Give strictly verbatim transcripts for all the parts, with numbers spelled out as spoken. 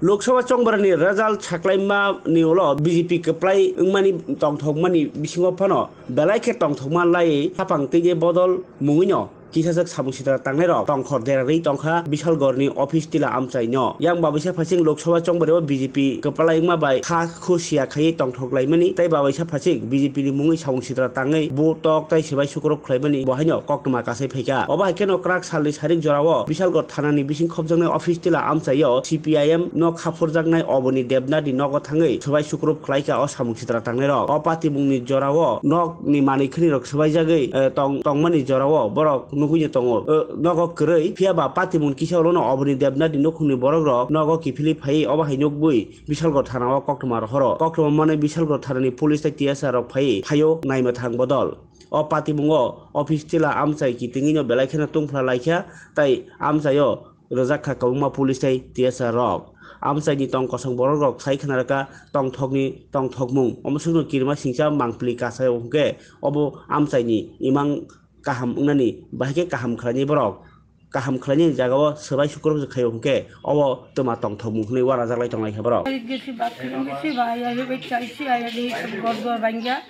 Lok Sabha chongbarani result saklaima ni ulo B J P kwplai wngmani tongthokmani bisingo phano belai khe tongthokma lai hapang twi bodol mungwino kisajak samung sitra tangnairok tongkhor derarwi tongkha Bishalgarhni office tila amchaino. Yang babaisa phasing Lok Sabha chongbario B J P kwplai wngma bai kha khusiya khaiwi tongthok laimani tei babaisa phasing B J P ni mungwi samung sitra tangwi bo tok tei swbai sukrub khlaimani bo haino koktwma kasai phaikha. Obo hai kheno kwrak salni sarik jorao Bishalgarh thanani bising khopjaknai office tila amchaio C P I M no khaphurjaknai Oboni Debnath ni nogo thangwi swbai sukrub khlaikha o samung sitra tangnairok. O patimungni jorao nokni manwi khwnirok swbaijagwi, eh, tong-, tongmani jorao borok nugwino tongo. Eh, nogo kwrwi, phiyaba patimung kisa ulono Oboni Debnath ni nukhungni borokrok nogo kiphilwi phaiwi obo hai nukgwi Bishalgarh thanao koktwma rohoro. Koktwma manwi Bishalgarh thanani police tei T S R rok phaiwi phaio naimwthang bodol. O patimungo office tila amchai kitingwino belai kheno tungphla laikha tei amchaio rwjak kha kwbangma police tei T S R rok. Amchaini tong kosong borok rok sai khna rwkha tongthokni tongthokmung. Omo sukno kirima singcha mangpili kasai hwnkhe obo amchaini imang kaham wngnani bahai khe kaham khlainai borok. Kaham khlainani jagao swbai sukrubjak khaio hwnkhe obo twma tongthokmung hwnwi uanajak lai tonglaikha borok. Gesi bathroom gesi ba ya hebai chaisi aya ni gor gor bangya.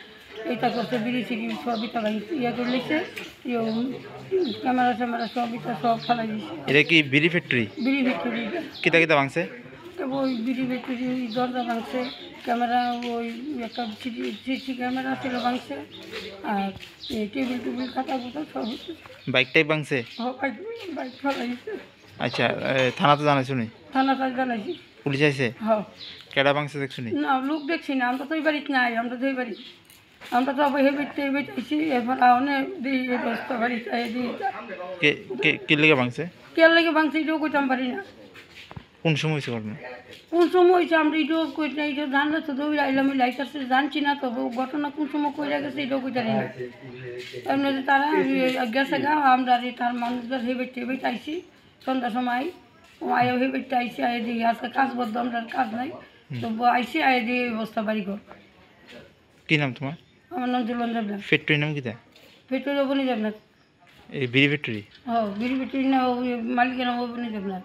Eta korte biri siri sob eta bang ya korlise. Yo camera camera sob eta sob phalai dise. এটা কি বিড়ি factory? Biri bhitori. কিতা কিতা ভাঙছে? Te oi biri bhitori oi dorja bhangse, camera oi ekta C C camera silo bhangse, ar ei table table khata buta sob hoiche. Bike টাইক ভাঙছে? Ho, bike, bike phalai dise. আচ্ছা, এ, থানাতে জানাইছো নি? Thana ta janaisi. Police আইছে? Ho. কেডা ভাঙছে দেখছো নি? Na, lok dekhchi na, amra to ei barit nai, amra to ei barit. Amra to abai hebai tei hebai taisi, erpor aone di ei bosta bari tai di. কে কে কে লেগে ভাঙছে? Ker lage bangsi do koitam pari na. কোন সময় হয়েছে ঘটনা? কোন সময় হয়েছে আমরা এটা কই না, এটা জানলে তো দৌড়ে আইলাম, ওই লাইট আসছে জানছি না, তবে ঘটনা কোন সময় কই গেছে এটাও কইতে পারি না। এমনি তারা গেছে গা, আমরা আর তার মানুষদের হেবে টেবে চাইছি সন্ধ্যার সময়। ও আয়ো হেবে চাইছি, আয় দিয়ে আজকে কাজ বদ্ধ, আমরা আর কাজ নাই। তো আইসি আয় দিয়ে এই অবস্থা বাড়ি ঘর। কি নাম তোমার? আমার নাম জুলন দেবনাথ। ফ্যাক্টরির নাম কিতা? ফ্যাক্টরি ওপেনে দেবনাথ। এই বিড়ি ফ্যাক্টরি? ও, বিড়ি ফ্যাক্টরি না, ওই মালিকের নাম ওপেনে দেবনাথ।